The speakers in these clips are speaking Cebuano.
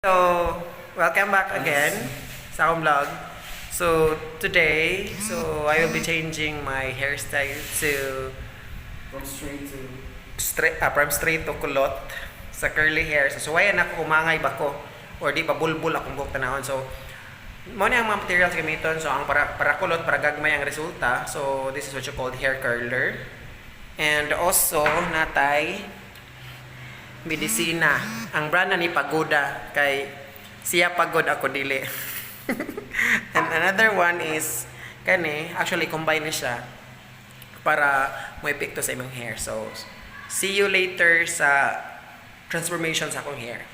So, welcome back again sa akong vlog. So, today, so I will be changing my hairstyle to From straight to straight, from straight to kulot sa curly hair. So, suwayan ako, umangay ba ko or di ba bulbul akong buhok tanahon. So, mao ni ang mga materials gamiton. So, ang para kulot, para gagmay ang resulta. So, this is what you call hair curler. And also, natay medisina. Ang brand na ni Pagoda kay siya pagod, ako dili. And another one is kani, actually combine ni siya para mo epekto sa imong hair. So, see you later sa transformation sa akong hair.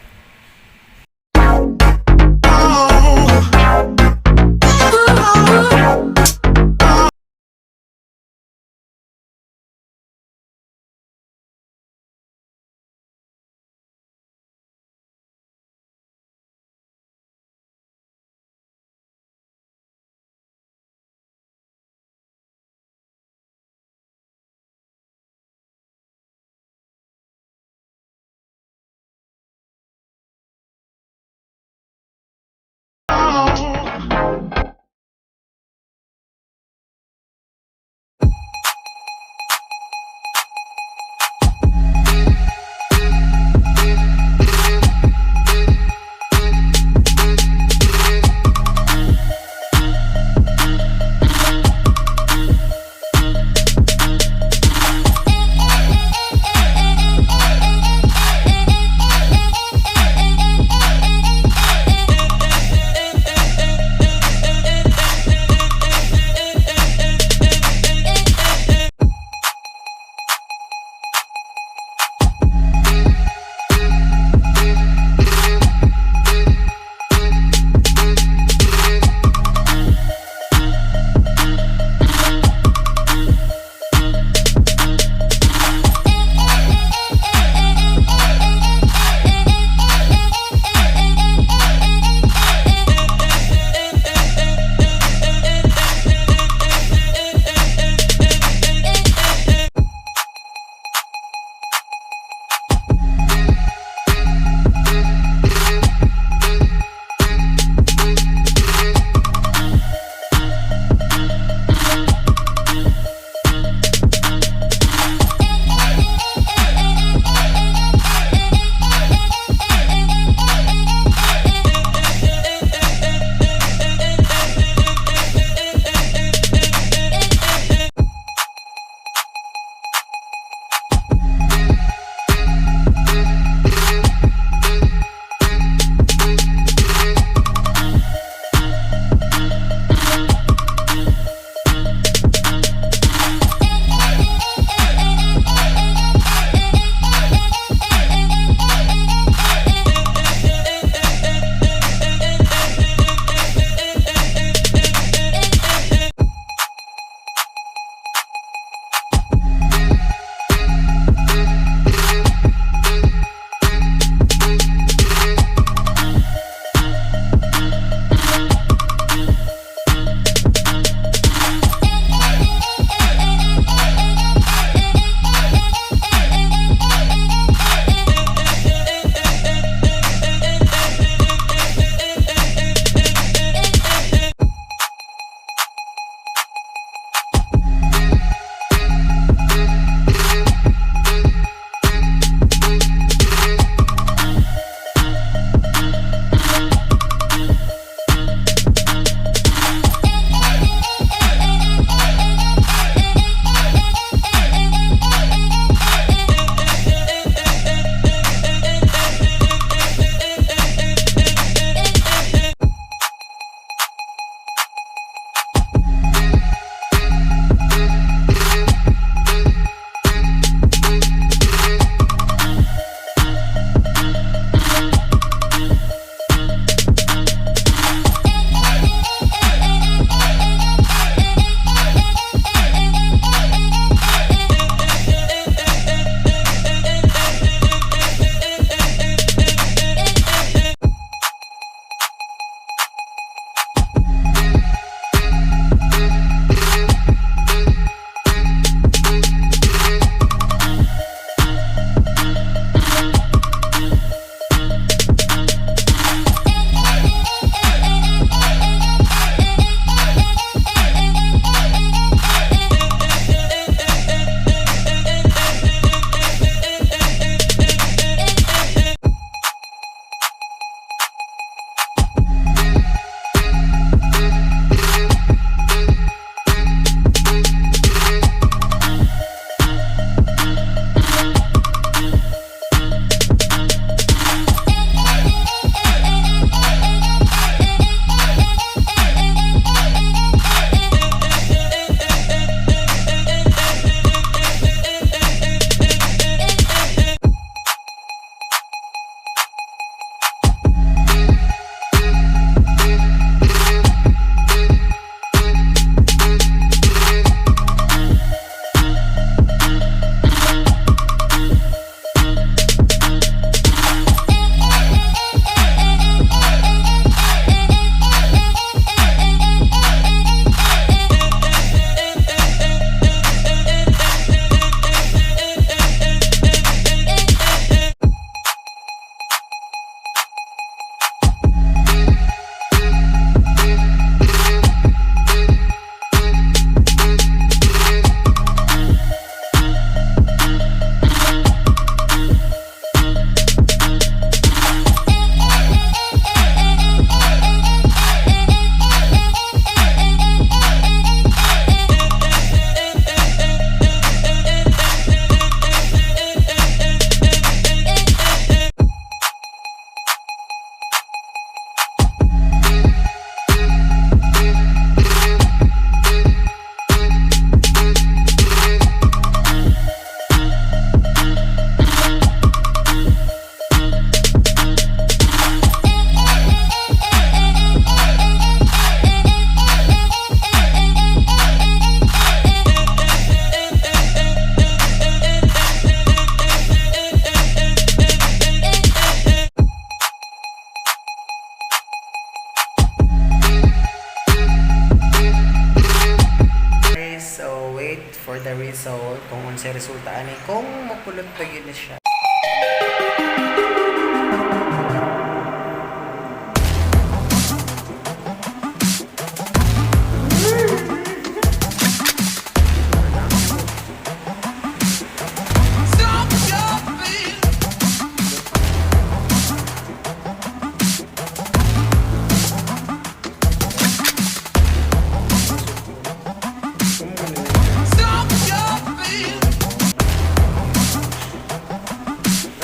result, kung unsay resulta ani, kung makulot pa gyud ni siya.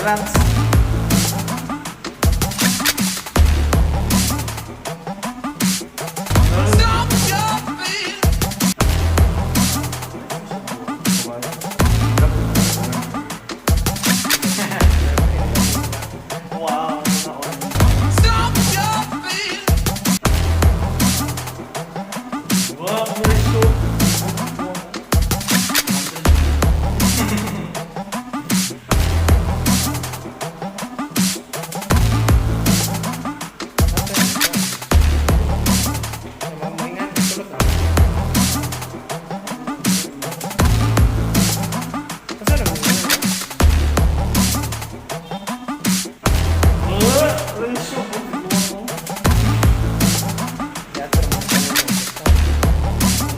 Relax. Wow.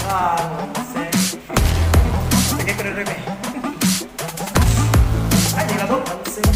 Wow, so. Sige, pero rin eh. Ay, nilabot. Pansin.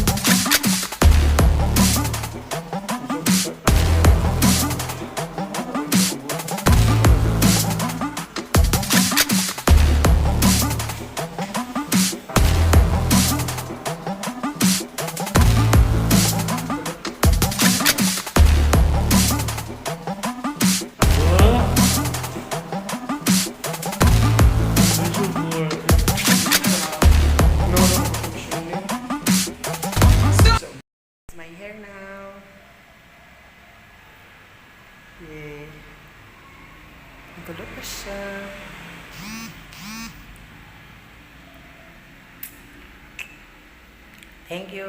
It's my hair now. Yay. Ang kulot na siya. Thank you.